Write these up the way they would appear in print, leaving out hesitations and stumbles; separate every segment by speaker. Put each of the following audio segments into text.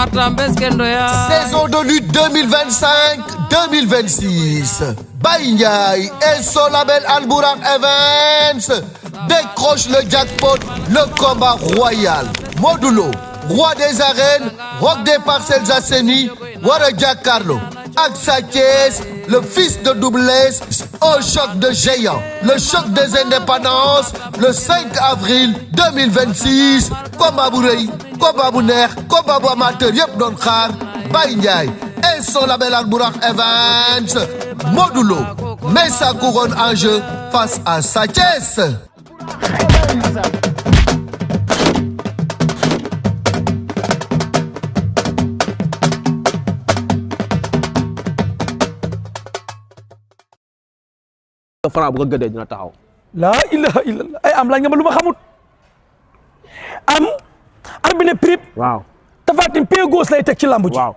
Speaker 1: Saison de lutte 2025-2026. Baye Ndiaye et son label Albourakh Events décrochent le jackpot, le combat royal. Modou Lo, roi des arènes, roc des Parcelles Assainies, wara jàkkaarloo ak Sa Thiès, le fils de Double Less, un choc de géants. Le choc des indépendances, le 5 avril 2026. Combat bu rëy, combat bu neex, combat bu amateur yëpp doon xaar. Baye Ndiaye et son label Albourakh Events. Modou Lo met sa couronne en jeu face à Sa Thiès.
Speaker 2: Franc bu ko gëddee dina taxaw.
Speaker 3: laa ilaha illallah ay am laaj nga ma lu ma xamut am bi ne prip.
Speaker 2: waaw
Speaker 3: Tapha Tine pied gauche lay teg ci lamb ji.
Speaker 2: waaw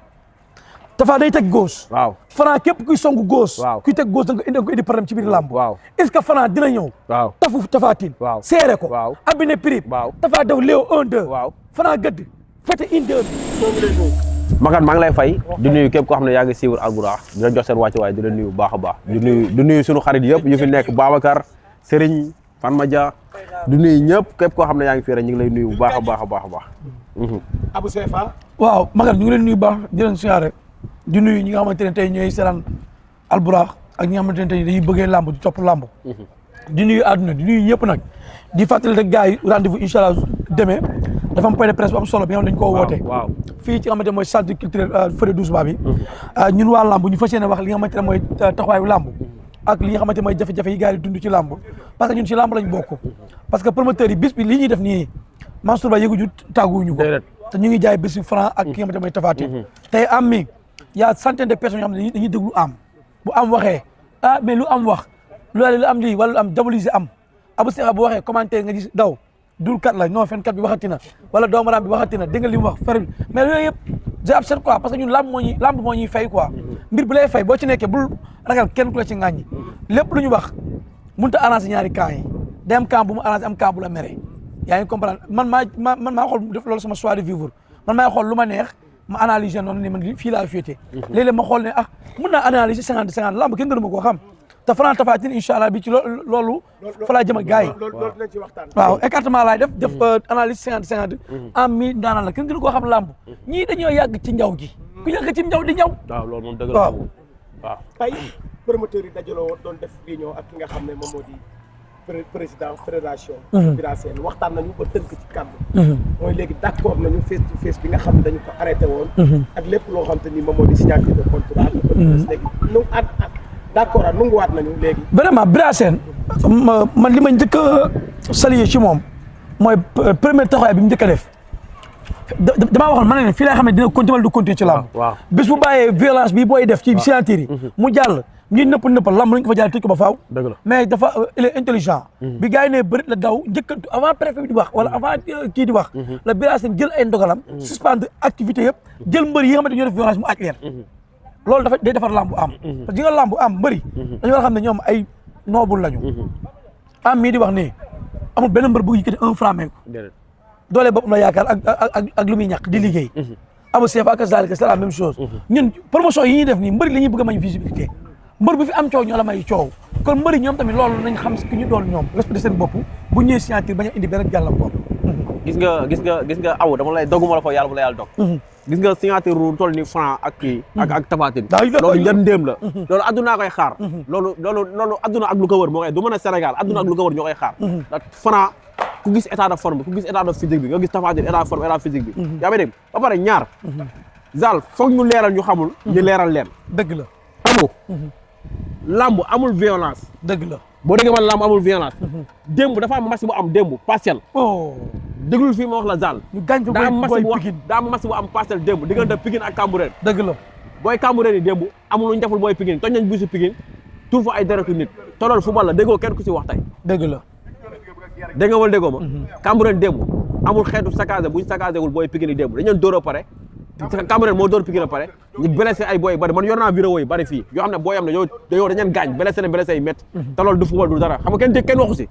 Speaker 3: Tapha day teg gauche.
Speaker 2: waaw
Speaker 3: Franc képp kuy songu gauche.
Speaker 2: waaw
Speaker 3: kuy teg gauche da nga ko indi problème ci biir lamb.
Speaker 2: waaw
Speaker 3: est-ce que Franc dina ñëw.
Speaker 2: waaw
Speaker 3: tafu Tapha Tine.
Speaker 2: waaw
Speaker 3: seere ko.
Speaker 2: waaw
Speaker 3: am bi ne prip.
Speaker 2: waaw
Speaker 3: Tapha daw léew 1-2.
Speaker 2: waaw
Speaker 3: Franc gëdd fete 1-2.
Speaker 2: Makan maa ngi lay fay di nuyu képp koo xam ne yaa ngi suivre Albourakh di la jox seen wàccuwaay di la nuyu bu baax a baax di nuyu sunu xarit yëpp yu fi nekk Babacar Serigne Fatma Dia di nuyu ñëpp képp koo xam ne yaa ngi fi rek ñu ngi lay nuyu bu baax a baax a baax a baax.
Speaker 4: Abou Sefa.
Speaker 3: waaw Makan ñu ngi leen nuyu baax di leen siyaare di nuyu ñi nga xamante ne tey ñooy seetaan Albourakh ak ñi nga xamante ne tey dañuy bëggee lamb di topp lamb. di nuyu àdduna di nuyu ñëpp nag di fàttali rek gars yi rendez-vous incha allah demee dafa am point de presse bu am solo bi nga xam ne dañu koo woote.
Speaker 2: waaw
Speaker 3: fii ci nga xamante ne mooy centre culturel Fodé Doussouba bi. ñun waa lamb ñu fas yéene wax li nga xamante ne mooy taxawaayu lamb ak li nga xamante ne mooy jafe-jafe yi gars yi dund ci lamb parce que ñun ci lamb lañ bokk. parce que promoteurs yi bis bi li ñuy def nii Mansour Ba yëguñu tàgguwuñu ko. te ñu ngi jaay bis bi Franc ak ki nga xamante ne mooy Tapha Tine. tey am mi y a centaine de personnes yoo xam ne dañuy déglu am bu am waxee mais lu am wax lu am lii wala lu am diaboliser am Abou Sefa bu waxee commentaire nga gis daw dul kat la non fenkat bi waxati na wala doomaram bi waxati na dégg nga li mu wax feril mais yooyu yëpp j'ai absent quoi parce que ñun lamb moo ñuy fay quoi mbir bu lay fay boo ci nekkee bul ragal kenn ku la ci ŋàññi lépp lu ñu wax mënut a arranger ñaari camp yi day am camp bu mu arranger am camp bu la mere yaa ngi comprendre man maa xool def loolu sama choix de vivre man maay xool lu ma neex ma analyser noonu ne man fii laa féete léeg-léeg ma xool ne mën naa analyser 50-50 lamb kenn gënu ma koo xam te Franc Tapha Tine incha allah bi ci loolu fa laa jëm ak gars yi
Speaker 4: loolu dinañ ci waxtaan.
Speaker 3: waaw écartement laay def analyse 50-50 am mi daanaan la kenn gënu koo xam lamb ñii dañoo yàgg ci njaw gi ku yàgg ci njaw di njaw.
Speaker 2: waaw loolu moom dëgg la waaw
Speaker 4: tey promoteurs yi dajaloo doon def réunion ak ki nga xam ne moom moo di président fédération. Bira Sène waxtaan nañu ba tënk ci kàddu. mooy léegi d'accord nañu face to face bi nga xam ne dañu ko arrêté woon. ak lépp loo xam te ni moom moo di signature de contrat. léegi nu d'accord nanguwaat nañu léegi.
Speaker 3: vraiment Bira Sène man li ma njëkk a saluer ci moom mooy première taxawaay bi mu njëkk a def damaa waxoon ma ne fii lay xam ne dina continuer du continuer ci lamb.
Speaker 2: waaw
Speaker 3: bés bu bàyyee violence bi booy def ci signature yi mu jàll ñuy nëppal lamb lañ ko fa jàll tëj ko ba faaw.
Speaker 2: dëgg la
Speaker 3: mais dafa il est intelligent. bi gars yi ne bëri la daw njëkkantu avant préfet bi di wax wala avant kii di wax. la Bira Sène jël ay ndogalam. suspendre activité yëpp jël mbër yi nga xamante ne ñoo def violence mu aj leen. loolu dafa day defar lambu am parce que nga lambu am mbëri dañu war a xam ne ñoom ay noobul lañu am mii di wax nii amul benn mbër bu yëkkati 1 franc meeku doole bopp na yaakaar ak lu muy ñàkk di liggéey Abou Sefa ak zalika c'est la même chose ñun promotion yi ñuy def nii mbëri la ñuy bëgg a may visibilité mbër bu fi am coow ñoo la may coow kon mbëri ñoom tamit loolu nañ xam ki ñu doon ñoom respecté seen bopp bu ñëwee signature bañ a indi benn gàllankoor
Speaker 2: gis nga aw dama lay doguma la ko yàlla bu la yàlla dog gis nga signature ru toll ni Franc ak kii ak Tapha Tine loolu njëndéem la loolu addunaa koy xaar loolu adduna ak lu ko wër moo koy du mën a Sénégal adduna ak lu ko wër ñoo koy xaar ndax Franc ku gis état de forme ku gis état de physique bi nga gis Tapha Tine état de forme état physique bi yaa may dégg ba pare ñaar Zal foog ñu leeral ñu xamul ñu leeral leen
Speaker 3: dëgg la
Speaker 2: lamb amul violence
Speaker 3: dëgg la
Speaker 2: boo déggee man lamb amul violence démb dafa am match bu am démb partiel déglul fii ma wax la Zal daa am match bu am parcelle démb diggante Pikine ak Cambérène
Speaker 3: dëgg la
Speaker 2: booy Cambérène yi démb amul lu ñu deful booy Pikine toj nañ bisu Pikine tuur fa ay deretu nit te loolu football la déggoo kenn ku si wax tey
Speaker 3: dëgg la
Speaker 2: dégg nga wala déggoo ma Cambérène démb amul xeetu saccagé bu ñu saccagé wul booy Pikine yi démb dañu leen dóor a pare Cambérène moo dóor Pikine a pare ñu blessé ay booy bari man yor naa vidéo yi bari fii yoo xam ne booy am ne yow dañ leen gaañ blessé na blessé yi métti te loolu du football du dara xam nga kenn waxu si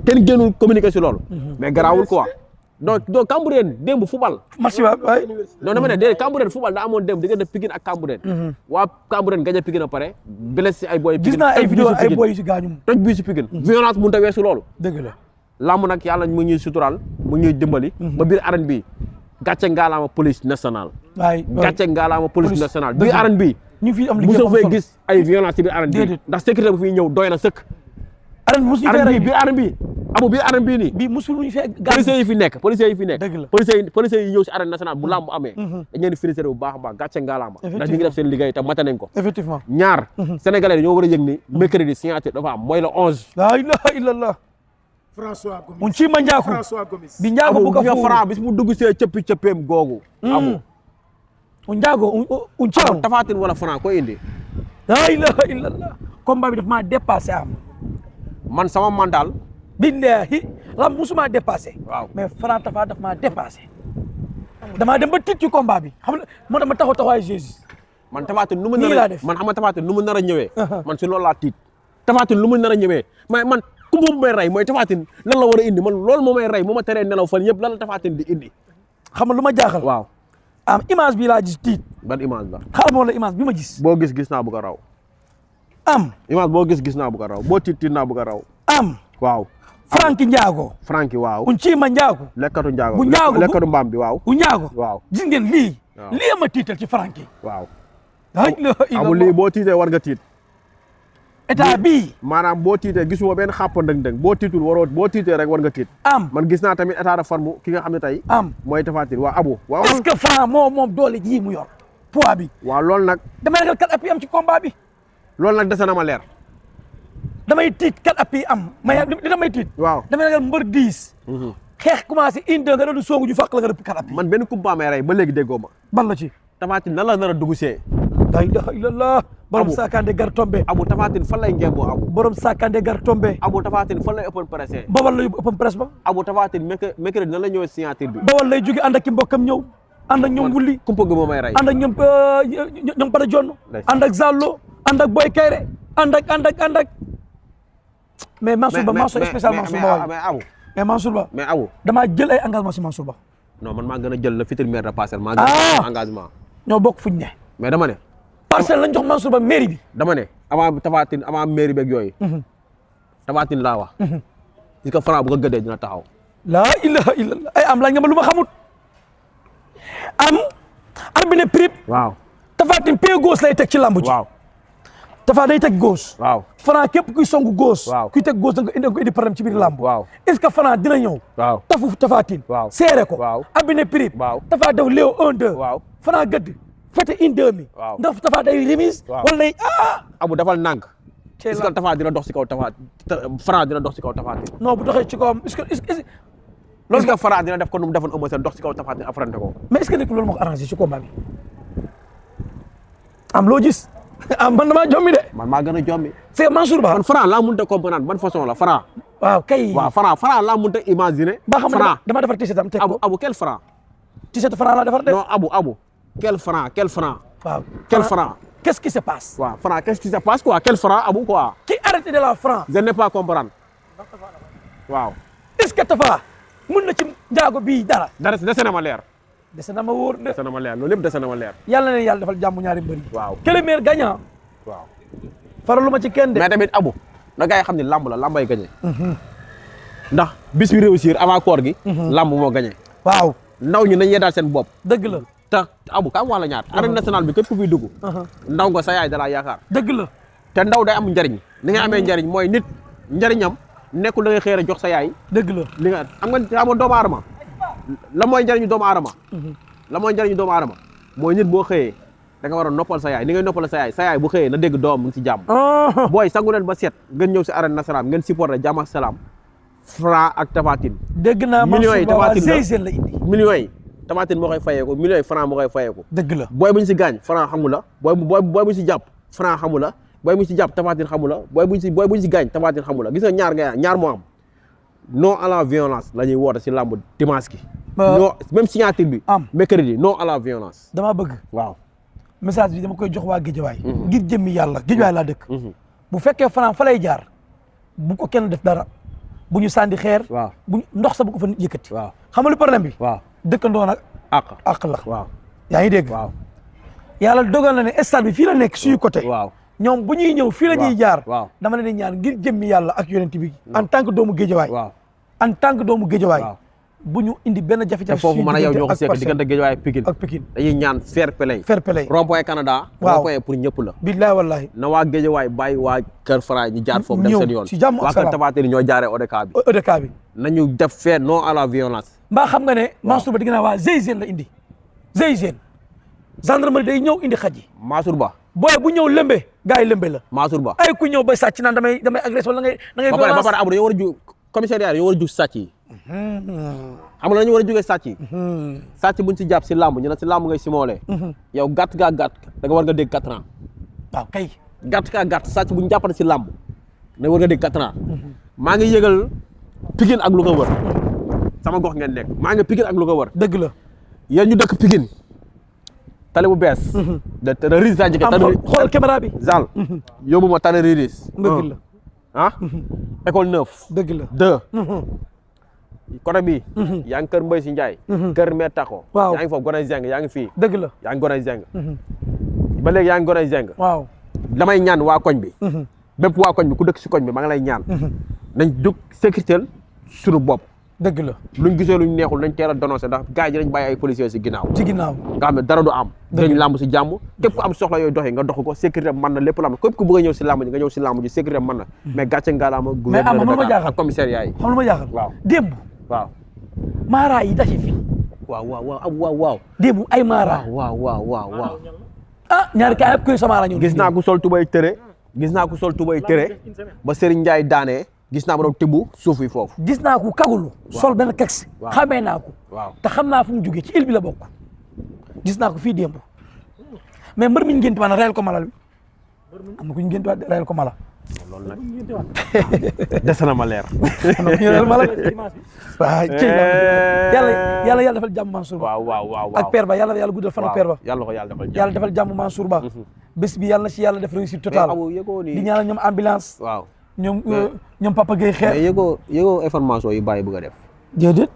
Speaker 2: kenn génnul communiqué si loolu mais garaawul quoi donc Cambérène démb football.
Speaker 3: match ba waay.
Speaker 2: non dama ne déedéet Cambérène football daa amoon démb diggante Pikine ak Cambérène. waa Cambérène gañ a Pikine a pare. blessé ay boy Pikine
Speaker 3: gis naa ay vidéo ay boy yu si gaañu.
Speaker 2: toj bii si Pikine. violence mënut a weesu loolu.
Speaker 3: dëgg la.
Speaker 2: lamb nag yàlla mu ñuy suturaal mu ñuy dimbali. ba biir arène bi gàcce ngaalaama police nationale.
Speaker 3: waay
Speaker 2: gàcce ngaalaama police nationale biir arène bi.
Speaker 3: ñu fi am liggéey
Speaker 2: mosoo fay gis ay violence ci biir arène bi. ndax sécurité bu fi ñëw doy na sëkk.
Speaker 3: arène bi mosuñu fee rey
Speaker 2: biir arène bi amu biir arène bii nii.
Speaker 3: bii mosuñu fee
Speaker 2: policiers yi fi nekk policiers yi fi nekk.
Speaker 3: dëgg la
Speaker 2: policiers yi ñëw si arène nationale bu lamb amee. dañ leen di féliciter bu baax a baax gàcce ngaalaama. ndax ñu ngi def seen liggéey te mate nañ ko.
Speaker 3: effectivement
Speaker 2: ñaar. Sénégalais dañoo war a yëg ni mercredi signature dafa am mooy le 11.
Speaker 3: la ilaha illallah.
Speaker 4: François Gomis
Speaker 3: un ci ma njaaku.
Speaker 4: François Gomis.
Speaker 3: bi njaago bu ko
Speaker 2: nga Franc bis mu dugg see cëppi cëppeem googu. amu
Speaker 3: un njaago un caaw.
Speaker 2: Tapha Tine wala Franc koy indi.
Speaker 3: la ilaha illallah. combat bi daf maa dépassé am.
Speaker 2: man sama mental.
Speaker 3: billahi lam musuma dépassé.
Speaker 2: waaw
Speaker 3: mais Franc Tapha daf maa dépassé. damaa dem ba tiit ci combat bi xam nga moo dama taxaw taxawaay Jésus.
Speaker 2: man Tapha Tine nu mu
Speaker 3: nii
Speaker 2: nar
Speaker 3: laa
Speaker 2: a
Speaker 3: def.
Speaker 2: man xam nga Tapha Tine nu mu nar a ñëwee. man si loolu laa tiit. Tapha Tine lu mu nar a ñëwee mais man ku mu may rey mooy Tapha Tine lan la war a indi man loolu moo may rey moo ma teree nelaw fan yëpp lan la Tapha Tine di indi.
Speaker 3: xam nga lu ma jaaxal.
Speaker 2: waaw
Speaker 3: am image bi laa gis tiit.
Speaker 2: ban image la.
Speaker 3: xaaral ma wala image bi ma gis.
Speaker 2: boo gis naa bu ko raw.
Speaker 3: am
Speaker 2: image boo gis naa bu ko raw boo tiit naa bu ko raw.
Speaker 3: am
Speaker 2: waaw.
Speaker 3: Franky Ndiago.
Speaker 2: Franky waaw.
Speaker 3: un ci ma Ndiago.
Speaker 2: lekkatu njaago
Speaker 3: bu njaago
Speaker 2: lekkatu mbaam bi waaw.
Speaker 3: u Ndiago.
Speaker 2: waaw
Speaker 3: gis ngeen lii.
Speaker 2: waaw
Speaker 3: lii ma tiital ci Franky.
Speaker 2: waaw.
Speaker 3: la ilaha illallah.
Speaker 2: amul lii boo tiitee war nga tiit.
Speaker 3: état bii.
Speaker 2: maanaam boo tiitee gisuma benn xàpp ndëng-ndëng boo tiitul waroo boo tiitee rek war nga tiit.
Speaker 3: am
Speaker 2: man gis naa tamit état de forme ki nga xam ne tey.
Speaker 3: am
Speaker 2: mooy Tapha Tine waa Abu. waaw
Speaker 3: est-ce que Franc moom doole ji mu yor poids bi.
Speaker 2: waaw loolu nag.
Speaker 3: damay ragal kat appui am ci combat bi.
Speaker 2: loolu nag dese na ma leer.
Speaker 3: damay tiit kat appui am may li damay tiit.
Speaker 2: waaw
Speaker 3: damay ragal mbër 10. xeex commencé indi nga doon soogu ju fàq la nga def kat appui.
Speaker 2: man benn kumpa may rey ba léegi déggoo ma.
Speaker 3: ban la ci.
Speaker 2: Tapha Tine nan la nar a dugg see.
Speaker 3: la ilaha illallah. borom
Speaker 2: Abu.
Speaker 3: saakande gar tombe.
Speaker 2: Abu Tapha Tine fan lay ngemboo Abu.
Speaker 3: borom saakande gar tombe.
Speaker 2: Abu Tapha Tine fan lay open pressé.
Speaker 3: bawal lay yóbbu open press ba.
Speaker 2: Abu Tapha Tine mercredi nan la ñëwee signature bi.
Speaker 3: bawal lay jóge ànd ak ki mbokkam ñëw. ànd ak ñoom wulli.
Speaker 2: kumpa gi moo may rey.
Speaker 3: ànd ak ñoom Pada Jonn. ànd ak Zallo. ànd ak Boy Kayre. ànd ak. mais Mansour Ba mention spéciale Mansour Ba waay.
Speaker 2: mais Abu.
Speaker 3: mais Mansour Ba.
Speaker 2: mais Abu.
Speaker 3: damaa jël ay engagement si Mansour Ba.
Speaker 2: non man maa gën a jël le futur maire de Parcelles. maa gën a jël engagement.
Speaker 3: ñoo bokk fuñ ne.
Speaker 2: mais dama ne.
Speaker 3: Parcelles lañ jox Mansour Ba mairie bi.
Speaker 2: dama ne avant Tapha Tine avant mairie beeg yooyu. Tapha Tine laa wax. parce que Franc bu ko gëddee dina taxaw.
Speaker 3: laa ilaha illallah ay am laaj nga ma lu ma xamut. am bi ne prip.
Speaker 2: waaw.
Speaker 3: Tapha Tine pied gauche lay teg ci lamb ji.
Speaker 2: waaw.
Speaker 3: Tapha day teg gauche.
Speaker 2: waaw.
Speaker 3: Franc képp kuy songu gauche.
Speaker 2: waaw
Speaker 3: kuy teg gauche da nga indi problème ci biir lamb.
Speaker 2: waaw.
Speaker 3: est-ce que Franc dina ñëw.
Speaker 2: waaw.
Speaker 3: tafu Tapha Tine.
Speaker 2: waaw.
Speaker 3: seere ko.
Speaker 2: waaw.
Speaker 3: am bi ne prip.
Speaker 2: waaw.
Speaker 3: Tapha daw léew 1-2.
Speaker 2: waaw.
Speaker 3: Franc gëdd. fete 1-2 mi.
Speaker 2: waaw.
Speaker 3: ndax Tapha day remise.
Speaker 2: waaw.
Speaker 3: wala day
Speaker 2: Abu dafal nànk.
Speaker 3: tey
Speaker 2: est-ce que Tapha dina dox si kaw Tapha Franc dina dox si kaw Tapha Tine.
Speaker 3: non bu doxee ci kawam est-ce que
Speaker 2: loolu est-ce que Franc dina def ko nu mu defoon Eumeu Sène dox si kaw Tapha Tine affronté ko.
Speaker 3: mais est-ce que nekk loolu moo ko arrangé ci combat bi am loo gis am man damaa jommi de.
Speaker 2: man maa gën a jommi.
Speaker 3: c'est Mansour Ba.
Speaker 2: man Franc laa mënut a comprendre ban façon la Franc.
Speaker 3: waaw kay.
Speaker 2: waaw Franc laa mënut a imaginer.
Speaker 3: ba xam
Speaker 2: Franc
Speaker 3: dama defar t-shirt am teg ko.
Speaker 2: Abu quel Franc.
Speaker 3: t-shirt Franc laa defar de.
Speaker 2: non Abu quel Franc.
Speaker 3: waaw
Speaker 2: quel Franc.
Speaker 3: qu'est-ce qui se passe.
Speaker 2: waaw Franc qu'est-ce qui se passe quoi quel Franc Abu quoi.
Speaker 3: qui arrête de la Franc.
Speaker 2: je n'ai pas comprendre. waaw.
Speaker 3: est-ce que Tapha mën na ci njaago bii dara.
Speaker 2: dara dese na ma leer.
Speaker 3: dese na ma wóor de.
Speaker 2: dese na ma leer loolu lépp dese na ma leer.
Speaker 3: yàlla na leen yàlla defal jàmm ñaari mbëri.
Speaker 2: waaw.
Speaker 3: que le meilleur gagnant.
Speaker 2: waaw.
Speaker 3: faralu ma ci kenn de.
Speaker 2: mais tamit Abu na gars yi xam ne lamb la lambay gagné. ndax bis bi réussir avant koor gi. lamb moo gagné.
Speaker 3: waaw.
Speaker 2: ndaw ñi nañ yeddaal seen bopp.
Speaker 3: dëgg la.
Speaker 2: te Abu kaam wala ñaar. arène nationale bi képp ku fiy dugg. ndaw nga sa yaay da laa yaakaar.
Speaker 3: dëgg la.
Speaker 2: te ndaw day am njariñ li nga amee njariñ mooy nit njariñam nekkul da ngay xëy a jox sa yaay.
Speaker 3: dëgg la.
Speaker 2: li nga xam nga doomu aadama la mooy njariñu doomu aadama. la mooy njariñu doomu aadama mooy nit boo xëyee da nga war a noppal sa yaay ni ngay noppal sa yaay bu xëyee na dégg doom mu ngi ci jàmm. booy sangu leen ba set ngeen ñëw si arène nationale ngeen supporté jàmm ak salaam Franc ak Tapha Tine.
Speaker 3: dégg naa
Speaker 2: millions yi Tapha Tine
Speaker 3: la indi.
Speaker 2: millions yi Tapha Tine moo koy fayeeku millions yi Franc moo koy fayeeku.
Speaker 3: dëgg la.
Speaker 2: booy bu ñu si gaañ Franc xamu la booy bu ñu si jàpp Franc xamu la booy bu ñu si jàpp Tapha Tine xamu la booy bu ñu si gaañ Tapha Tine xamu la gis nga ñaar moo am non à la violence la ñuy woote si làmb dimanche gi. non même signature bi. mercredi non à la violence.
Speaker 3: damaa bëgg.
Speaker 2: waaw.
Speaker 3: message bi dama koy jox waa Géejawaay. ngir jëmmi yàlla Géejawaay laa dëkk. bu fekkee Franc fa lay jaar bu ko kenn def dara bu ñu sànni xeer
Speaker 2: waaw
Speaker 3: bu ndox sa bu ko fa yëkkati
Speaker 2: waaw
Speaker 3: xam nga lu problème bi
Speaker 2: waaw
Speaker 3: dëkkandoo nag àq la
Speaker 2: waaw
Speaker 3: yaa ngi dégg
Speaker 2: waaw
Speaker 3: yàlla dogal na ne stade bi fii la nekk suñu côté
Speaker 2: waaw
Speaker 3: ñoom bu ñuy ñëw fii la ñuy jaar
Speaker 2: waaw
Speaker 3: dama leen di ñaan ngir jëmmi yàlla ak yonent bi en tant que doomu géejawaay
Speaker 2: waaw
Speaker 3: en tant que doomu géejawaay
Speaker 2: waaw
Speaker 3: bu ñu indi benn
Speaker 2: te
Speaker 3: jafe-jafe
Speaker 2: foofu mën a yow ñoo ko seq diggante Guédiawaye ak Pikine
Speaker 3: ak Pikine
Speaker 2: dañuy ñaan fair play
Speaker 3: fair play
Speaker 2: rond-point Canada
Speaker 3: waaw
Speaker 2: rond-point pour ñëpp la
Speaker 3: billahi wallahi
Speaker 2: na waa Guédiawaye bàyyi waa Kër Fara ñu jaar foofu dem
Speaker 3: ñëw
Speaker 2: seen yoon
Speaker 3: ci jàmm ak
Speaker 2: waa Kër
Speaker 3: salaam.
Speaker 2: Tapha Tine ñoo jaaree ODK bi
Speaker 3: EDK bi
Speaker 2: nañu def fait non à la violence
Speaker 3: mbaa xam nga ne Mansour Ba di nga waa GIGN la indi GIGN gendarmerie day ñëw indi xaj yi
Speaker 2: Mansour Ba
Speaker 3: booy bu ñëw lëmbe gars yi lëmbe la
Speaker 2: Mansour Ba
Speaker 3: ay ku ñëw ba sàcc naan damay agressé wala da ngay
Speaker 2: ba pare abu dañoo war a ju commissariat dañoo war a jug sàcc yi xam nga dañu war a jugee sàcc yi sàcc buñ si jàpp si làmb ñu ne si làmb ngay simoolee yow gàtt gaa gàtt da nga war nga dégg 4 ans
Speaker 3: waaw kay
Speaker 2: gàtt gaa gàtt sàcc buñ jàppale si làmb da war nga dégg 4 ans maa ngi yëgal Pikine ak lu ko wër sama gox ngeen nekk maa ngi Pikine ak lu ko wër
Speaker 3: dëgg la
Speaker 2: yéen ñu dëkk Pikine tali bu bees de riis daa jëkke tali
Speaker 3: xool caméra bi
Speaker 2: Zal yóbbu ma tali riis
Speaker 3: dëgg la
Speaker 2: ah école 9
Speaker 3: dëgg la
Speaker 2: 2 côté bi yaa ngi kër Mbaye si Ndiaye kër Mère Tako
Speaker 3: waaw
Speaker 2: yaa ngi foofu Gonay Zeng yaa ngi fii
Speaker 3: dëgg la
Speaker 2: yaa ngi Gonay Zeng ba léegi yaa ngi Gonay Zeng
Speaker 3: waaw
Speaker 2: damay ñaan waa koñ bi bépp waa koñ bi ku dëkk si koñ bi maa ngi lay ñaan nañ jóg sécurité suñu bopp
Speaker 3: dëgg la
Speaker 2: luñ gisee luñ neexul nañ teel a dénoncé ndax gars yi dañ bàyyi ay policiers si ginnaaw
Speaker 3: ci ginnaaw
Speaker 2: nga xam ne dara du am dañ làmb si jàmm képp ku am soxla yooyu doxee nga dox ko sécurité mën na lépp la am képp ku bëgg a ñëw si làmb ji nga ñëw si làmb ji sécurité mën na mais gàcce ngalaama gouverneur de Dakar ak commissariat yi
Speaker 3: xam lu ma jaaxal
Speaker 2: waaw
Speaker 3: démb
Speaker 2: waaw
Speaker 3: maara yi daje fi
Speaker 2: waaw
Speaker 3: démb ay maara
Speaker 2: waaw
Speaker 3: ah ñaari kaay yëpp kuy sa maara ñëw
Speaker 2: gis naa ku sol tubay tëre ba Serigne Ndiaye daanee gis naa ma doon tëbbu suuf yi foofu
Speaker 3: gis naa ko kagulu sol benn keks xamee naa ko
Speaker 2: waaw
Speaker 3: te xam naa fu mu jógee ci île bi la bokk gis naa ko fii démb mais mbër mi ñu ngénti waan reyal ko mala bi am na ku ñu ngénti waan reyal ko mala
Speaker 2: loolu nag des na ma leer
Speaker 3: ñu reyal mala waaw ci yàlla defal jàmm Mansour Ba
Speaker 2: waaw
Speaker 3: ak père ba yàlla guddal fan ak père ba
Speaker 2: yàlla
Speaker 3: defal jàmm Mansour Ba bés bi yàlla na ci yàlla def réussite totale di ñaanal ñoom ambulance
Speaker 2: waaw
Speaker 3: ñoom Papa Gueye xeer
Speaker 2: mais yëgoo information yi bàyyi bëgg a def
Speaker 3: déedéet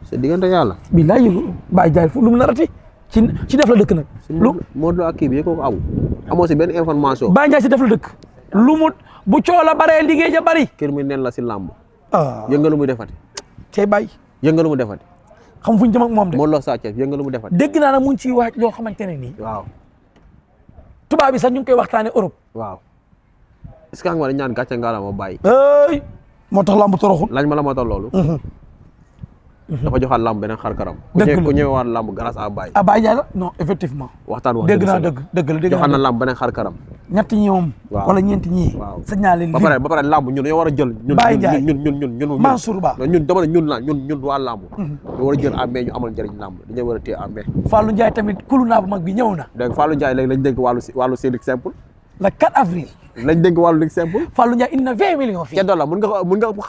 Speaker 2: c'est diggante yàlla
Speaker 3: billaay yëgu bàyyi jaay fu lu mu narati ci def la dëkk nag
Speaker 2: lu Modou Lo ak kii bi yëgoo ko aw amoo si benn information
Speaker 3: bàyyi jaay si def la dëkk lu mu bu coola baree liggéey ja bari
Speaker 2: kër mi nen la si làmb
Speaker 3: ah
Speaker 2: yëngalu mu defati
Speaker 3: cey bàyyi
Speaker 2: yëngalu mu defati
Speaker 3: xam fu ñu jëm ak moom de
Speaker 2: Modou Lo Sa Thiès yëngalu mu defati
Speaker 3: dégg naa ne mu ngi ciy waaj loo xamante ne nii
Speaker 2: waaw
Speaker 3: tubaab bi sax ñu ngi koy waxtaane Europe
Speaker 2: waaw est-ce que xam nga dañ ñaan gàcce ngaala ma bàyyi
Speaker 3: ay moo tax lamb toroxul
Speaker 2: laaj ma la moo tax loolu dafa joxaat lamb beneen xar karam
Speaker 3: dëgg la
Speaker 2: ku ñëwaat lamb grâce à Baye
Speaker 3: Baye Ndiaye la non effectivement
Speaker 2: waxtaan wax
Speaker 3: dégg naa dëgg la
Speaker 2: joxaat na lamb beneen xar karam
Speaker 3: ñett ñi moom wala ñeenti ñii
Speaker 2: waaw
Speaker 3: sañ naa leen
Speaker 2: ba pare lamb ñun dañoo war a jël
Speaker 3: Baye Ndiaye
Speaker 2: ñun
Speaker 3: Mansour Ba
Speaker 2: ñun dama ne ñun waa lamb ñu war a jël amee ñu amal njëriñ lamb dañoo war a téye amee
Speaker 3: Fallou Ndiaye tamit kulu naa bu mag bi ñëw na
Speaker 2: dégg Fallou Ndiaye léegi lañ dénk wàllu si lutte simple
Speaker 3: le 4 avril
Speaker 2: lañ dénk wàllu lutte simple
Speaker 3: Fallou Ndiaye indi na 20 millions fii
Speaker 2: ca dollar mun nga ëpp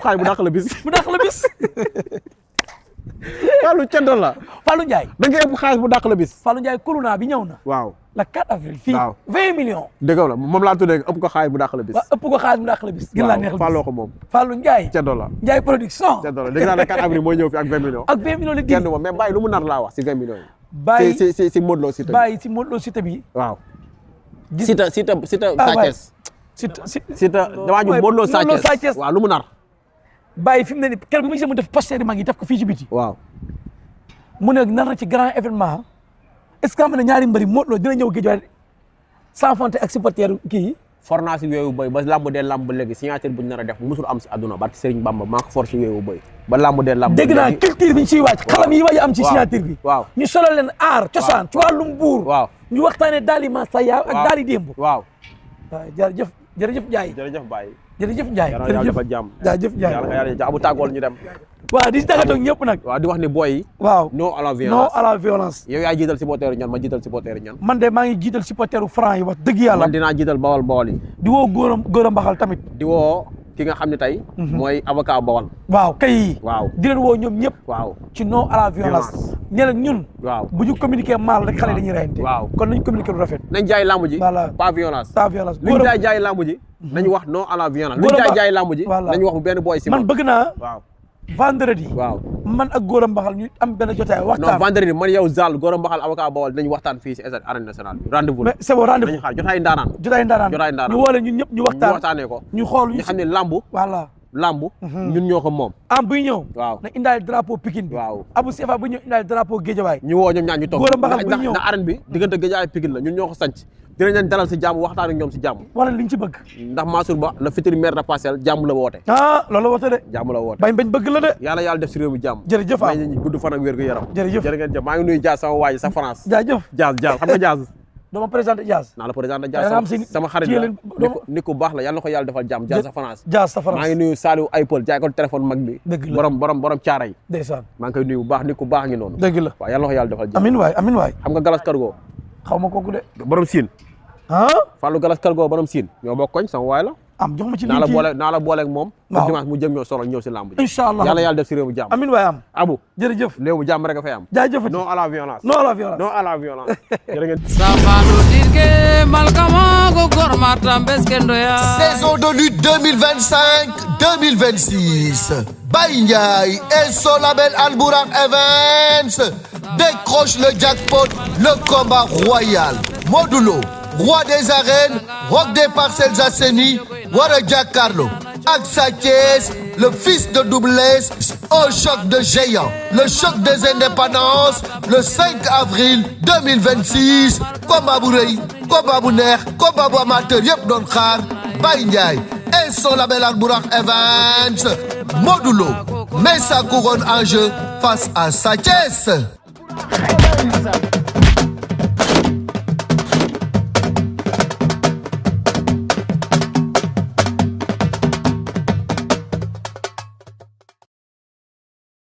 Speaker 2: xaalis bu dàq la bis
Speaker 3: bu dàq la bis
Speaker 2: Fallou ca dollar
Speaker 3: Fallou Ndiaye
Speaker 2: da nga ëpp xaalis bu dàq la bis
Speaker 3: Fallou Ndiaye kulu naa bi ñëw na
Speaker 2: waaw
Speaker 3: le 4 avril fii
Speaker 2: waaw
Speaker 3: 20 millions
Speaker 2: dëgg la moom laa tuddee ëpp ko xaalis bu dàq la bis
Speaker 3: waaw ëpp ko xaalis bu dàq la bis gën laa neexal
Speaker 2: Fallou ko moom
Speaker 3: Fallou Ndiaye
Speaker 2: ca dollar
Speaker 3: Ndiaye production
Speaker 2: ca dollar dégg naa ne 4 avril mooy ñëw fi ak 20 millions
Speaker 3: ak 20 millions la
Speaker 2: kenn moom mais Baye lu mu nar laa wax si 20 millions yi
Speaker 3: Baye
Speaker 2: si Modou Lo Siteu
Speaker 3: Baye si Modou Lo Siteu bi
Speaker 2: waaw
Speaker 3: gis
Speaker 2: Siteu Sa Thiès Siteu damaa ñu Modou Lo Sa Thiès waaw lu mu nar
Speaker 3: Baye fi mu ne nii keroog bi mu gisee mu def poster yi mag yi def ko fii ci biti
Speaker 2: waaw
Speaker 3: mu ne nar na ci grand événement est-ce que xam ne ñaari mbëri Modou Lo dina ñëw Guédiawaye sans fonte ak supporter kii yi
Speaker 2: forna si weewu bëy ba lamb dee lamb léegi signature bu ñu nar a def musul am si àdduna barke Serigne Bamba maa ko force si weewu bëy ba lamb dee lamb
Speaker 3: dégg naa culture bi ñu siy wàcc xalam yi waaj am ci signature bi
Speaker 2: waaw
Speaker 3: ñu solal leen aar cosaan ci wàllum buur
Speaker 2: waaw
Speaker 3: ñu waxtaane daali Masaya ak daali démb
Speaker 2: waaw
Speaker 3: waaw jërëjëf Ndiaye
Speaker 2: jërëjëf Baye
Speaker 3: jërëjëf Ndiaye
Speaker 2: yàlla dafa jàmm
Speaker 3: jaajëf Ndiaye
Speaker 2: yàlla abu tàggool ñu dem
Speaker 3: waaw di tàggatoo ñëpp nag
Speaker 2: waaw di wax ni boy yi
Speaker 3: waaw
Speaker 2: non à la violence
Speaker 3: non à la violence
Speaker 2: yow yaa jiital supporteru ñan ma jiital supporteru ñan
Speaker 3: man de maa ngi jiital supporteru franc yi wax dëgg yàlla
Speaker 2: man dinaa jiital bawal bawal yi
Speaker 3: di woo góor a mbaxal tamit
Speaker 2: di woo ki nga xam ne tey mooy avocat bawal
Speaker 3: waaw kay
Speaker 2: waaw
Speaker 3: di leen woo ñoom ñëpp
Speaker 2: waaw
Speaker 3: ci non à la violence nee na ñun
Speaker 2: waaw
Speaker 3: bu ñu communiquer mal rek xale dañuy reyante
Speaker 2: waaw
Speaker 3: kon nañ communiquer lu rafet
Speaker 2: nañ jaay lamb ji
Speaker 3: voilà
Speaker 2: pas violence
Speaker 3: pas violence
Speaker 2: luñ jaay lamb ji nañu wax non à la violence luñ jaay lamb ji nañu wax benn boy si
Speaker 3: man bëgg naa
Speaker 2: waaw
Speaker 3: vendredi
Speaker 2: waaw
Speaker 3: man ak Gora Mbaxal ñu am benn jotaay waxtaan
Speaker 2: non vendredi man yow Zal Gora Mbaxal avocat Bawol dinañ waxtaan fii si arène nationale bi rendez-vous
Speaker 3: mais c'est bon rendez-vous
Speaker 2: dañu xaar jotaay ndaanaan
Speaker 3: ñu woole ñun ñëpp ñu
Speaker 2: waxtaanee ko
Speaker 3: ñu xool
Speaker 2: ñu xam ne lamb
Speaker 3: voilà
Speaker 2: lamb ñun ñoo ko moom
Speaker 3: am buy ñëw
Speaker 2: waaw
Speaker 3: na indaale drapeau Pikine bi
Speaker 2: waaw
Speaker 3: Abou Sefa bu ñëw indaale drapeau Guédiawaye
Speaker 2: ñu woo ñoom ñaar ñu toog
Speaker 3: Gora Mbaxal buy ñëw
Speaker 2: na arène bi diggante Guédiawaye Pikine la ñun ñoo ko sanc dinañ leen dalal si jàmm waxtaan ak ñoom si jàmm
Speaker 3: wala liñ ci bëgg
Speaker 2: ndax Mansour Ba le futur maire de Parcelles jàmm la woote
Speaker 3: loolu woote de
Speaker 2: jàmm la woote
Speaker 3: bañ bëgg la de
Speaker 2: yàlla def si réew mi jàmm
Speaker 3: jërëjëf
Speaker 2: may ñu gudd fan ak wér gu yaram
Speaker 3: jërëjëf
Speaker 2: jërë ngeen jëf maa ngi nuyu Diaz sama waaji sa France
Speaker 3: jaajëf
Speaker 2: Diaz xam nga Diaz
Speaker 3: dama présenté Diaz
Speaker 2: naa la présenté Diaz sama xarit la ni ko baax la yàlla na ko yàlla defal jàmm Diaz sa France maa ngi nuyu Saliou Aypol jaay ko téléphone mag bi borom caara yi
Speaker 3: ndeysaan
Speaker 2: maa ngi koy nuyu bu baax ni ko baax ngi noonu
Speaker 3: dëgg la
Speaker 2: waaw yàlla na ko yàlla defal jàmm
Speaker 3: amin waay
Speaker 2: xam nga Galas Cargo
Speaker 3: xaw ma kooku de
Speaker 2: borom Siin Fallou Galas Cargo borom Siin ñoo bokk koñ sama waay la
Speaker 3: am jox ma ci
Speaker 2: naa la booleeg moom pour dimanche mu jëm ñoo solo ñëw si lamb ji
Speaker 3: inshallah
Speaker 2: yàlla def si réew mi jàmm
Speaker 3: amin waay am
Speaker 2: Abou
Speaker 3: jërëjëf
Speaker 2: réew mi jàmm rek a fay am
Speaker 3: jaajëf
Speaker 2: non à la violence
Speaker 3: non à la violence
Speaker 2: non à la violence jërë ngeen
Speaker 1: saison de lutte 2025-2026 Baye Ndiaye et son label Albourakh Events décroche le jackpot, le combat royal. Modou Lo, roi des arènes, roc des Parcelles Assainies, wara jàkkaarloo ak Sa Thiès, le fils de Double Less, au choc de géants, le choc des indépendances, le 5 avril 2026. Combat bu rëy, combat bu neex, combat bu amateur yëpp doon xaar. Baye Ndiaye et son label Albourakh Events. Modou Lo met sa couronne en jeu face à Sa Thiès.